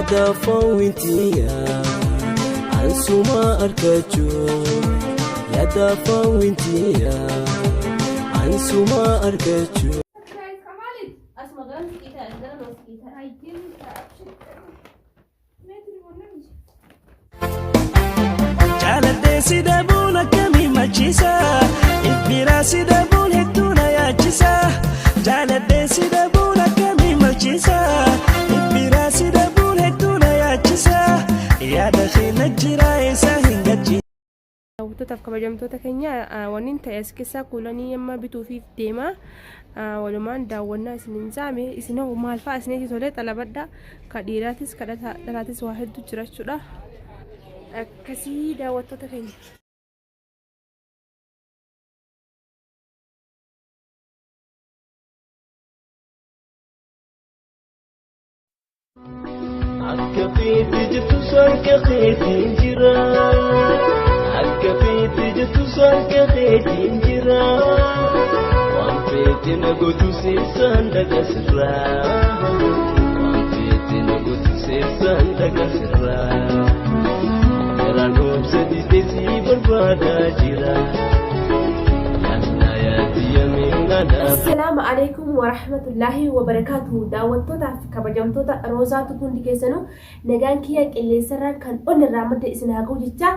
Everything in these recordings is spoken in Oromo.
Yaada foowintiya ansuma argachuu yaada foowintiya ansuma argachuu. Jaaladhee si dhabuun akkamii machiisa? Biraa si dhabuun hedduu na yaachisa. Jaaladhee si dhabuun akkamii machiisa? Biraa si dhabuun hedduu na yaachisa. Yaada kee na jira eessa hin gachi. Daawwattootaaf kabajamtoota keenya wannin ta'e as keessaa kuulanii amma bituufiif deema. Walumaan daawwannaa isin hin saame isin hoo maal fa'a isinitti tolee xalabadha. Ka dhiiraatis ka dhalaatis waa hedduu jira jechuudha. Akkasii daawwattoota keenya. Akka feete jirtu sarka keetiin jira. Akka feete jirtu sarka keetiin jira. Waan feete na gootu seessaan dhaga sirraa. Waan feete na gootu seessaan dhaga sirraa. Garaan obsa didee si barbaadaa jira. Yaadna yaaddi yamiin na dhaaba. Assalaamu alaikum warahmatullaahi wabarakaatuhu daawwattootaaf kabajamtoota Roozaatu hundi keessanuu nagaan kiyya qilleensarraan kan onnirraa madda isin haa ga'u jecha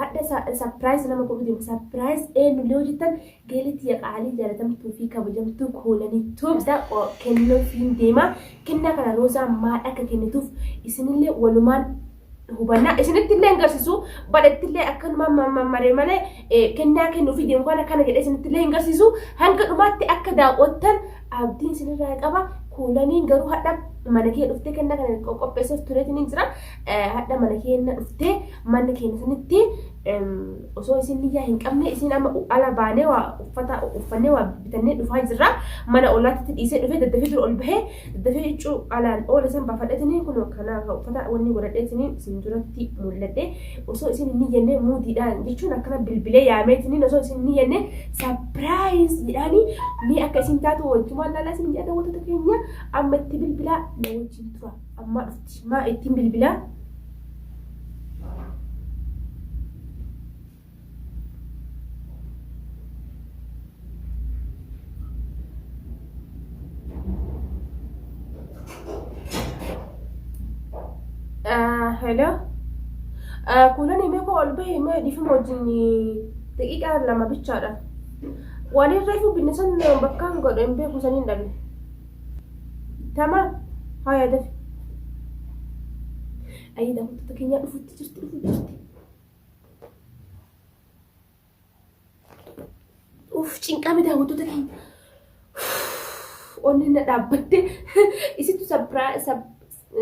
hadha sapiraayiz nama godhu deema sapiraayiz eenyullee hojjettan geelii tiyya qaalii jaalatamtuu fi kabajamtuu koolanii tuubda kennuufiin deema kennaa kana Roozaa maal akka kennituuf isinillee walumaan hubannaa isinitti illee hin garsiisu badhetti illee akkanumaan maree malee kennaa kennuufi deemu kana kana jedhee isinitti illee hin garsiisu hanga dhumaatti akka daawwattan abdiin isinirraa qaba kuulaniin garuu hadha mana kee dhuftee kennaa kana qopheesseef tureetiin hin jira hadha mana keenya dhuftee mana keenya sanitti osoo isin niyyaa hin qabne isin amma ala baanee waa uffata uffannee waa bitannee dhufaa jirra mana ollaatti dhiisee dhufee daddafee dura ol bahee daddafee huccuu alaan oola san baafadheetiniin kun kana uffata wanni godhadheetiniin isin duratti mul'adhe osoo isin hin niyyannee muudiidhaan jechuun akkana bilbilee yaameetiniin osoo isin hin niyyannee sapiraayiz jedhaanii mee akka isin taatu wajjumaan laalaa isin jedha daawwattoota keenya amma itti bilbilaa na wajjin tura ammaa dhufti maa ittiin bilbilaa. Hello. Kuulanii mee koo ol bahi mee dhiifama wajjin daqiiqaa lama bichaadha. Waan irra reefu binne san bakkaan godhe hin beeku saniin dhabe. Tamaam haa dafi. Ayi daawwattoota keenyaa dhufutti jirti dhufutti jirti. Uff cinqame daawwattoota keenya. Onni na dhaabbatte isittu sabraa sab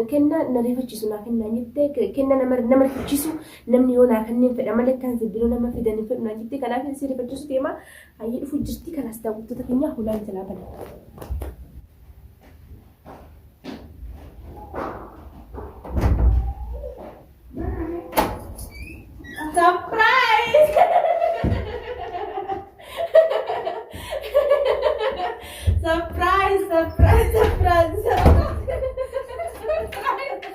kennaa na rifachiisu naa kennaa jettee kennaa nama nama rifachiisu namni yoo naa kanneen fedha malee kan sibbiroo nama fidan hin fedhu naa jettee kanaaf si rifachiisu deema hayyee dhufu jirti kanaas daawwattoota keenyaa hulaan jalaa bana. Surprise! Surprise! Surprise! Surprise! Surprise!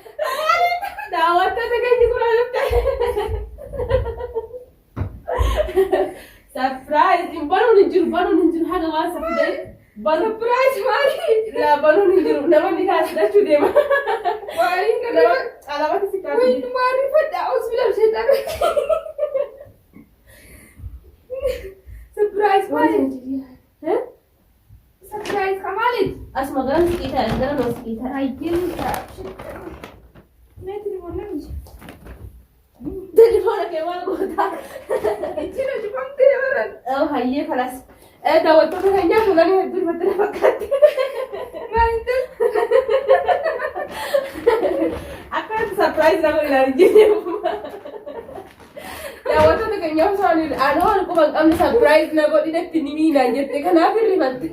Daawwattoota keenya kun alatti. Surprise! Hin banuun hin jiru, banuun hin jiru. Haga waan safidee. Banu. Surprise maali? Laa banuun hin jiru. Namoonni kaasudhachuu deema. Maali kana? Alaabatti si kaasuu. Wayii maali fadhaa hospitaal sheexana. Surprise maali? Surprise ka maali? Asuma gara siqii ta'a, gara nama siqii ta'a. Ayyeen Mee telefoon miti. Telefoona kee maal gootaa? Ittiin hojjefamtee baran. Oh, hayyee kalas. Daawwattoota keenyaa fuulanii hedduu irratti na fakkaatti. Maali ta'e? Akkanatti surprise nama ilaalu jennee. Daawwattoota keenyaa osoo ani anoo ani quba hin qabne surprise na godhi natti ni miinaan jette kanaaf hirrifatte.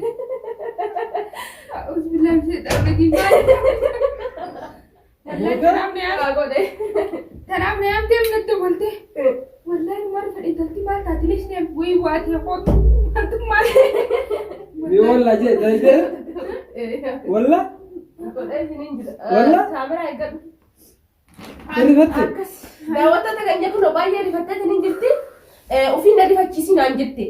Hospitaal sheexana maali? Tanaaf na Haa godhe. Tanaaf na yaamtee natti ooltee. Wallahi maal fedhe intalti maal taate leeshni wayii waatee kootu maaltu maal. Ni walla jee dayde walla Godhee isiniin jira. Walla? Kaameraa eeggadhu. Rifatte. Akkas daawwattoota keenya kun baay'ee rifattee ni jirti. Ofiin na rifachiisi naan jette.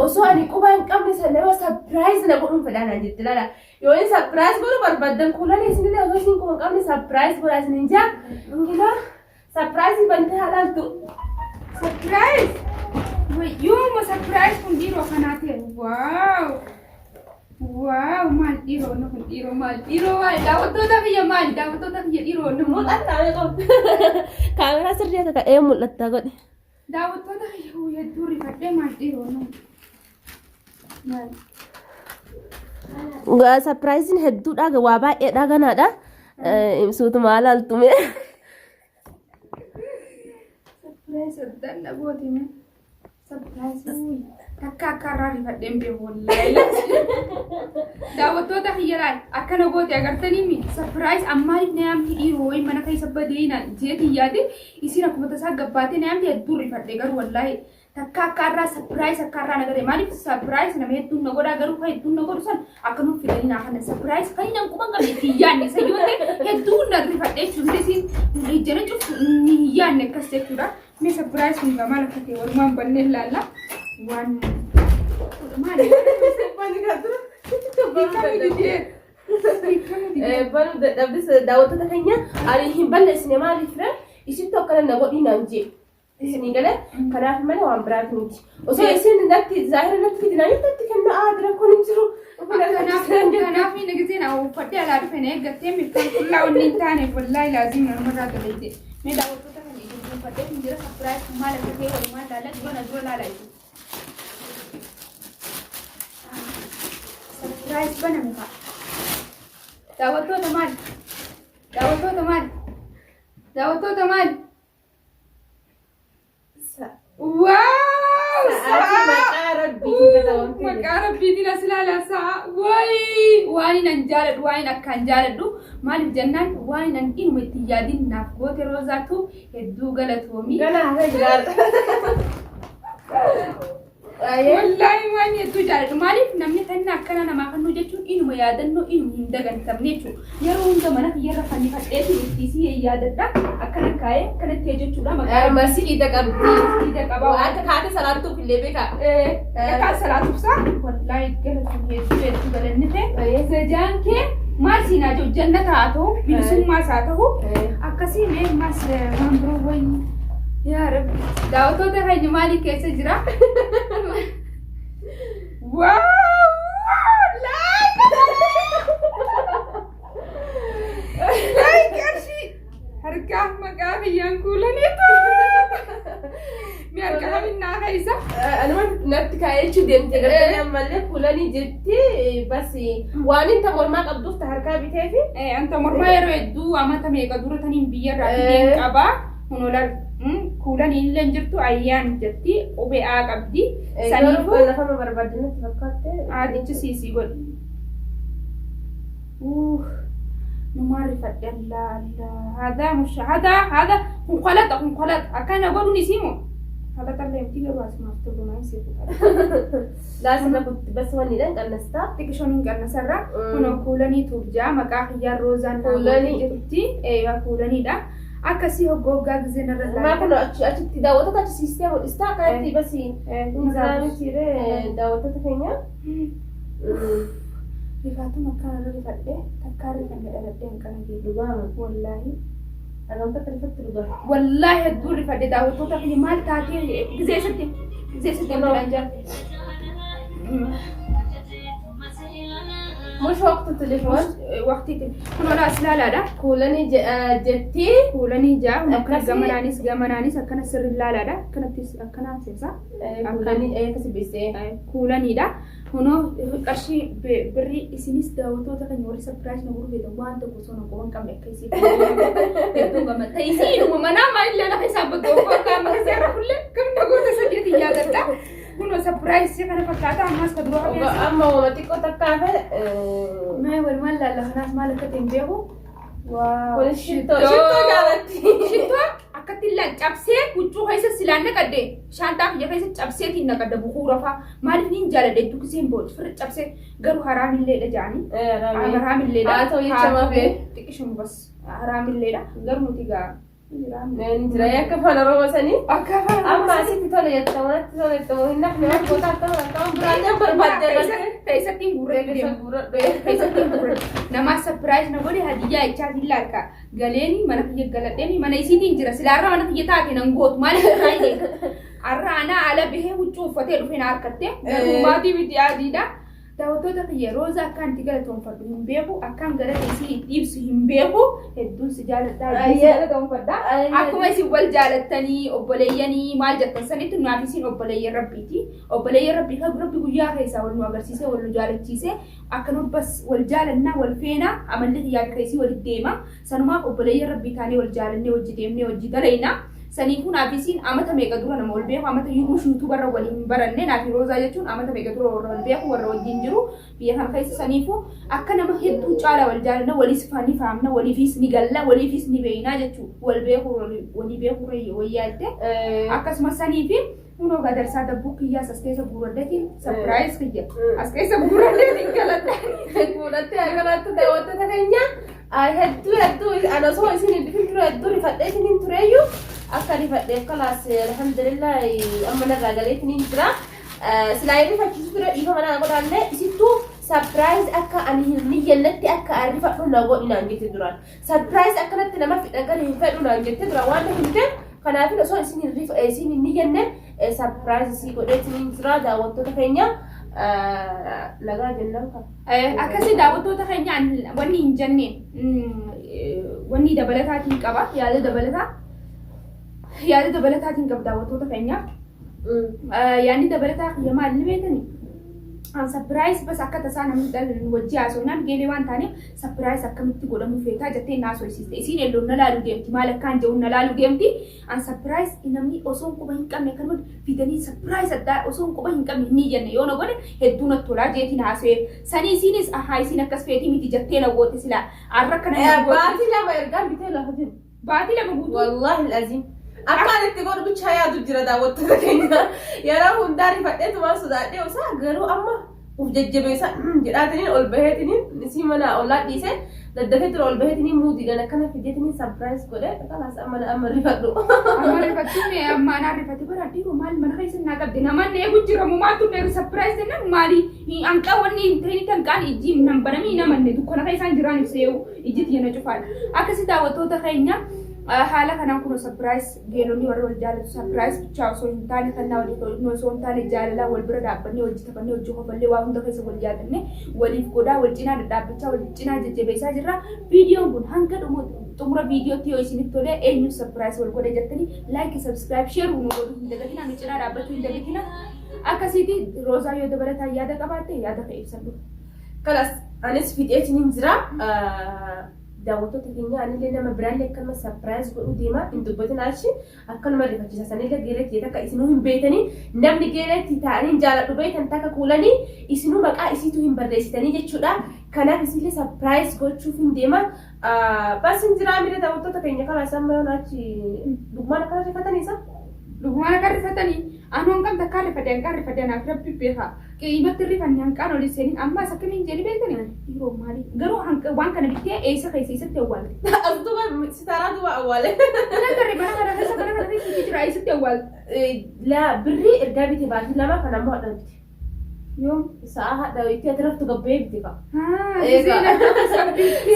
Osoo ani quba hin qabne sana nama surprise na godhuun fedhaa naan jette laala. Yoo inni surprise godhu barbaaddan kuulan isinillee osoo isin quba hin qabne surprise godhaa isinin jaa. Kunoo surprise bantee halaaltu. Surprise! Yooma surprise kun dhiiroo kanaa ta'e. Wow! Wow! Maal dhiiroo nu kun dhiiroo maal dhiiroo maal daawwattoota kiyya maal daawwattoota kiyya dhiiroo nu Mul'atta mee qabdu. Kaameraa sirrii akka ka'ee mul'atta godhe. Daawwattoota kiyya hedduu rifadhee maal dhiiroo nu. Maal? Surpriseiin hedduudha waa baay'eedha ganaadha. Ibsuutuma halaaltume. Surprise addaan dhagooti mee. Surprise takka akka irraa rifadheen beeku wallaahi. Daawwattoota kiyya laal akkana goote agartanii mi surprise ammaaliif na yaamti dhiiroo wayi mana keessa badeena jeetii yaade isiin akkuma tasaa gabbaatee na yaamti hedduu rifadhe garuu wallaahi takka akka irraa surprise akka irraa na gare maaliif surprise nama hedduun na godhaa garuu kan hedduun na godhu san akka nuuf fidanii naa kana surprise kan hin quban qabne itti hin yaadne isa yoo ta'e hedduu na rifadhe jechuudha isiin ijjana cuftu ni hin yaadne akkas jechuudha. Mee surprise kun gamaa akka ta'e walumaan bannee ilaalla. Waan maali? Hiikamuu didee. Hiikamuu didee. Banuu dadhabdis daawwattoota keenya ani hin balleessine maaliif ree isittu akkana na godhii naan jee. Isinii galee kanaaf malee waan biraati miti. Osoo isin natti zaahira natti fidinaa jettatti kenna aadira kun hin jiru. Kanaaf inni gisee na uffadhee alaa dhufe na eeggattee milkaan qullaa wanni hin taane wallaahi laaziim namarraa galeete. Mee daawwattoota kan eeggattee uffadhee hin jira surprise kun maal akka ta'e walumaan ilaalla dura na dura laala jechuudha. Surprise baname fa'a. Daawwattoota maal? Daawwattoota maal? Daawwattoota maal? Wow! Sa'aatii maqaa rabbiitiin katabamtee jirti. Maqaa rabbiitiin as ilaala sa'a. Wayi! Waan hin jaaladhu, waan hin akkaan jaaladhu. Maaliif jennaan waan hin inuma itti yaadin naaf goote Roozaatu hedduu galatoomi. Gana hafee jiraata. Wallaahi waan hedduu jaaladhu. Maaliif namni kennaa akkana namaa kennuu jechuun inuma yaadannoo inuma hin dagantamne jechuudha. Yeroo hunda mana kiyyarra fannifadheetu itti isii yaadadha. Akkana kaa'ee akkanatti jechuudha. Maqaa Masiida qabdi. Masiida qaba. Akka kaate salaattuuf illee beekaa. Akka salaatuuf isaa wallaahi galatoomi hedduu hedduu galanni ta'e. Zajaan kee maal siinaa jiru jannata haa ta'u bilisummaas haa ta'u akkasii mee maas waan biroo wayii. Yaa Rabbi daawwattoota keenya maalii keessa jira? Wow! Laay qarshii harkaa maqaa biyyaan kuulaniitu. Mi harka kaminnaa keessa? Anuma natti kaa'ee jechuu deemte gartee ammallee kuulanii jirti bas waan inta mormaa qabduuf ta harkaa biteefi. Anta mormaa yeroo hedduu amata meeqa dura taniin biyyarraa fideen qabaa. Kun olaal kuulanii illee jirtu ayyaan jetti qubee A qabdi. Saniifuu lafama barbaadde natti fakkaatte. Haatichi siisii godhi. Numaan rifadhe Allah Allah. Hadaa musha hadaa hadaa kun qalaxa kun qalaxa akkana godhuun isii moo? Qalaxa illee miti garuu asumaaf tolu naan sii kutadha. Laasirra kutti bas wanni dhan qannastaa. Xiqishoon hin qannasarra. Kunoo kuulanii tuubjaa maqaa kiyyaan roozaan Kuulanii. jirti. Eeyyaa kuulaniidha. Akkasii hoggaa gisee narra Maa kun achitti daawwattoota achi siistee mul'istaa akkanatti basi. Inzaamitiiree daawwattoota keenya. Rifaatuun akkana irra rifadhee takkaa rifanne dhaladhee hin qana geeddu. Dhugaama. Wallaahi. Agamta akka rifatti dhugaa. Wallaahi hedduu rifadhe daawwattoota kiyya maal taatee gisee sitti gisee sitti midhaan jaa. Mush waqtu telefoon. Waqtiitiin kun olaa as ilaalaadha. Kuulanii jetti. Kuulanii jaa akkana Akkasii. gamanaanis gamanaanis akkana sirri ilaalaadha. Akkanattis akkanaan seensa. Kuulanii akkasi beeksee. Kuulaniidha. Kunoo qarshii birrii isinis daawwattoota keenya warri surprise na godhu feetan waan tokko osoo na quban qabne akka isii hedduu gammadta. Isii inuma manaa maalillee lafa isaa bakka uffata amma seera fullee kam na goota sadeeti yaadadha. Kunoo surprise kana fakkaata ammas ka duroo hafee. Amma wama xiqqoo takka hafe. Mee walumaan laalla kanaas maal akka ta'e hin beeku. Waaw. Kunis shittoo shittoo jaalatti. Shittoo akkatti illaan cabsee huccuu keessa silaan naqadde shaantaa kiyya keessa cabseetiin naqadda bukuura fa'a maaliif niin jaaladha hedduu giseen booda firri cabsee garuu haraamilleedha jedhanii. Haraamilleedha. Haa ta'u jecha mafee. Xiqqishuma bas haraamilleedha garuu nuti gaa Ni jira akka afaan Oromoo sanii. Akka afaan Amma asitti tole jetta manatti tole jetta moo hin nafne waan goota akka akka biraan barbaadde irratti. Keessatti gurree deemu. Keessatti gurree. Namaa surprise na godhe hadiyyaa jechaatiin laakka. Galeeni mana kiyya galadheeni mana isiitiin jira. Silaarra mana kiyya taate nan gootu maal surprise eega. Har'a anaa ala bahee huccuu uffatee dhufee na harkatte. Garuu maatii miti adiidha. Daawwattoota kiyya Roozaa akkaan itti galatoonfadhu hin beeku, akkaan galata isii itti ibsu hin beeku. Hedduun si jaaladha, hedduun si galatoonfadha. Akkuma isin wal jaalattanii obboleeyyanii maal jettan sanitti naaf isin obboleeyyan rabbiiti. Obboleeyyan rabbii kan rabbi guyyaa keessaa wal nu agarsiisee wal nu jaalachiisee akka nu bas wal jaalannaa wal feenaa amalli kiyyaa fi keessii walitti deema. Sanumaaf obboleeyyan rabbii taanee wal jaalannee wajji deemnee wajji dalayna. Saniifuu naaf isiin amata meeqa dura nama wal beeku amata yuush yuutubarra waliin hin baranne naaf Roozaa jechuun amata meeqa dura warra wal beeku warra wajjin jiru biyya kana keessa saniifuu akka nama hedduu caalaa wal jaalanna waliis ni faamna waliifis ni galla waliifis ni beekna jechuu wal beeku walii beeku wayyaa jette akkasumas saniifi kunoo gadarsaa dabbuu kiyyaas as keessa guuradheetiin surprise kiyya as keessa guuradheetiin galadha. Fuudhattee akkanatti daawwattoota keenya hedduu hedduu ana osoo isin hin dhufin ture hedduu rifadhee isin hin tureyyuu akka rifadheef kalaas alhamdulillah amma narraa galeetiin hin jira. Silaa hin rifachiisu ture dhiifama naa godhaallee isittuu surprise akka ani hin niyyannetti akka ani rifadhu na godhi naan jette duraan. Surprise akkanatti nama fidhan kan hin fedhu naan jette duraan waan na himte kanaafin osoo isin hin rifa isin hin niyyanne surprise isii godheetiin hin jira daawwattoota keenya nagaa jennaan kan. Akkasii daawwattoota keenya wanni hin jenne wanni dabalataatiin qaba yaada dabalataa yaada dabalataatiin qaba daawwattoota keenya. Yaadni dabalataa kiyya maal ni beektani? An surprise bas akka tasaa namni dhalan wajji haasofnaan geelee waan taaneef surprise akkamitti godhamuu feetaa jettee na haasofsiiste. Isiin elloon na laaluu deemti maal akkaan jedhu na laaluu deemti. An surprise namni osoo quba hin qabne akkanumatti fidanii surprise addaa osoo quba hin qabne hin jenne yoo na godhe hedduu natti tolaa jeetiin haasa'e. Sanii isiinis ahaa isiin akkas feetii miti jettee na goote silaa har'a akkana na goote. Baatii 2 ergaan bitee lafa jiru. Baatii 2 guutuu. Wallaahi alazim. Akkaan itti godhu bichaa yaadu jira daawwattoota keenya. Yeroo hundaa rifadheetumaan sodaadhee osaa garuu amma uf jajjabeessa jedhaatiniin ol baheetiniin isii mana ollaa dhiise daddafee ture ol baheetiniin muudiidhaan akkana fideetiniin surprise godhe kalaas amma amma rifadhu. Amma rifattu mee amma anaa rifate bara dhiiroo maal mana keessa naa qabde namaan eegu jiramu maaltu mee surprise jennaan maali hanqaa wanni hin ta'in hanqaan ijji nan banamii namanne dukkana keessaan jiraan ibseewu ijji tiyya na cufaadha. Akkasii daawwattoota keenya haala kanaan kun surprise geelonni warra wal jaalatu surprise bichaa osoo hin taane kannaa walii osoo hin taane jaalalaa wal bira dhaabbannee hojii taphannee hojii kofallee waa hunda keessa wal yaadanne waliif godhaa wal cinaa dhadhaabbachaa wal cinaa jajjabeessaa jirra. Viidiyoon kun hanga xumura viidiyootti yoo isinitti tole eenyu surprise wal godhe jettanii like subscribe share nu godhuu hin dagatinaa nu cinaa dhaabbachuu hin dagatinaa. Akkasiiti Roozaa yoo dabalataan yaada qabaatte yaada kee ibsadhu. Kalas anis fixeetiin hin jira. Daawwattoota keenya anillee nama biraallee akkanuma surprise godhuu deema hin dubbatin achi akkanuma rifachiisa sanillee geeletti takka isinuu hin beektanii namni geeletti taa'anii jaaladhu beektan takka kuulanii isinuu maqaa isiitu hin barreessitanii jechuudha. Kanaaf isillee surprise gochuuf hin deema. Bas hin jiraa mire daawwattoota keenya kalaas amma yoon achi dhugumaan akkana rifatanii isa. Dhugumaan akka rifatanii anuun kam takkaa rifate hanqaan rifate anaaf rabbi beeka. Qiimatti rifanne hanqaan olii seenin ammaas akkamiin jedhi beektani yeroo maali garuu waan kana bittee eessa keessa isatti awwaalte. As duuba sitaaraa duuba awwaale. Mana garee mana kana keessa mana kana keessa jira eessatti awwaalte. La birrii ergaa bite baatii 2 kan ammoo hadha bite. Yoom? Sa'a hadha itti ati raftu gabbee bite ka. Haa. Egaa.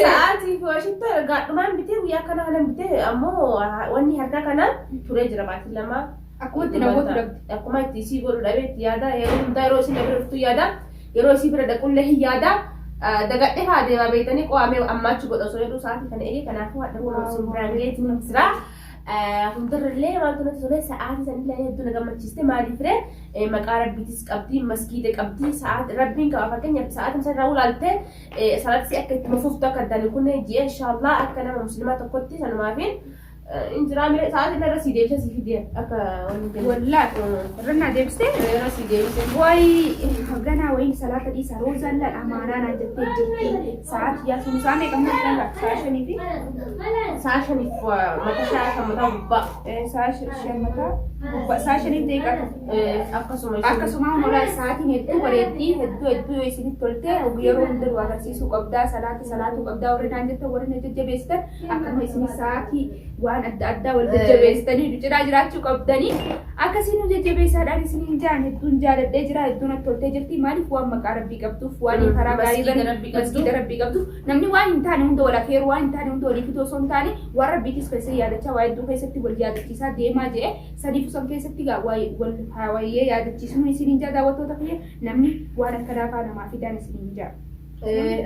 Sa'aatii fi washitti ergaadhumaan bitee guyyaa kana kanan bitee ammoo wanni harkaa kana turee jira baatii 2. Akkuma itti namoota dhabde. Akkuma itti isii godhu dhabee itti yaada yeroo hundaa yeroo isin bira dhuftu yaada yeroo isii bira dhaqullee hin yaada dagadhee haa deemaa beektanii qo'amee ammaachi godha osoo jedhu sa'aatii kana eegee kanaafuu hadha kun osoo biraan geetiin jira. Hundarrallee maaltu natti tole sa'aatii sanillee hedduu na gammachiiste maaliif ree maqaa rabbiitis qabdi masgiida qabdi sa'aatii rabbiin qaba fakkeenyaaf sa'aatii sana irraa ulaalte salaatisi akka itti fuftu akka addaan hin kunne ji'a inshaallah akka nama musliimaa tokkotti sanumaafin injiraa mire sa'aatii irra sii deebisee sii fidee akka wanni jennu. Wallaahi irra naa deebistee. Irra sii deebisee. Wayi ganaa wayiin salaata dhiisa roozaan laal amaanaa naan jettee jirti. Sa'aatii yaa sun sa'a meeqa immoo kan sa'a shanii fi Sa'a shaniif mata shaa kan mataa gubbaa. Sa'a 5 mataa. Sa'a shaniif daqiiqaa. Akkasuma. Akkasuma hoolaa sa'aatiin hedduu bareeddii hedduu hedduu yoo isinitti tolte yeroo hunda nu agarsiisuu qabdaa salaata salaatuu qabdaa warri naan jettan warri na jajjabeessitan akkasuma isin sa'aatii waan adda addaa wal jajjabeessitanii nu cinaa jiraachuu qabdanii akkasii nu jajjabeessaadhaan isiniin jaan hedduun jaaladhee jira hedduun natti toltee jirti maaliif waan maqaa rabbii qabduuf waan karaa gaarii Masgiida rabbii qabduuf. masgiida rabbii qabduuf namni waan hin taane hunda wal afeeru waan hin taane hunda walii fiduu osoo hin taane waan rabbiitis keessa yaadachaa waa hedduu keessatti wal yaadachiisaa deemaa jee sadiif osoo keessatti gaa wal hawayyee yaadachiisnu isiniin jaa daawwattoota kiyya namni waan akkanaa faa namaa fidaan isiniin jaa.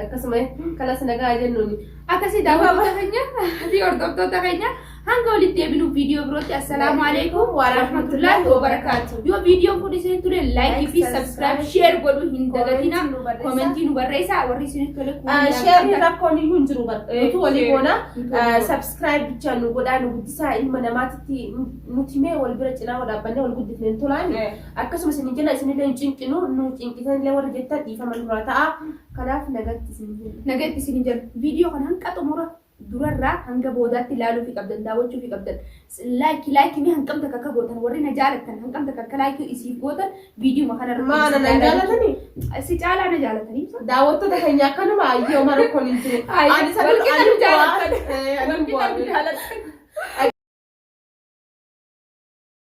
Akkasuma kanas nagaa jennuuni. Akkasii daawwattoota keenya fi hordoftoota keenya hanga walitti deebinu viidiyoo birootti assalaamu alaikum warahmatullaahi wabarakaatu. Yoo viidiyoon kun isin tole like fi subscribe share godhuu hin dagatina. Comment nu barreessaa warri isinitti tole. Share rakkoon iyyuu hin jiru bara. Utuu walii goona Utuu walii goona. Subscribe bichaa nu godhaa nu guddisaa ilma namaatitti nuti mee wal bira cinaa wal dhaabbannee wal guddifne tolaan. Akkasuma isin jenna isinillee hin cinqinu nu cinqisanillee warri jettan dhiifama nurraa ta'a. Kanaaf nagatti isin jenna. Nagatti isin jenna. Viidiyoo kana hanga xumura durarraa hanga boodaatti ilaaluu fi qabdan daawwachuu fi qabdan. Like like mee hanqam takka akka gootan warri na jaalattan hanqam takka akka like isiif gootan viidiyoo kana Maana na jaalatanii? Si caalaa na jaalatanii. Daawwattoota keenya akkanuma ayyoo mara rakkoon hin jiru. Ay, Ani walqixa nu ani jaalatan. bu'aa. Ani Walqixa nu bu'aa. jaalatan.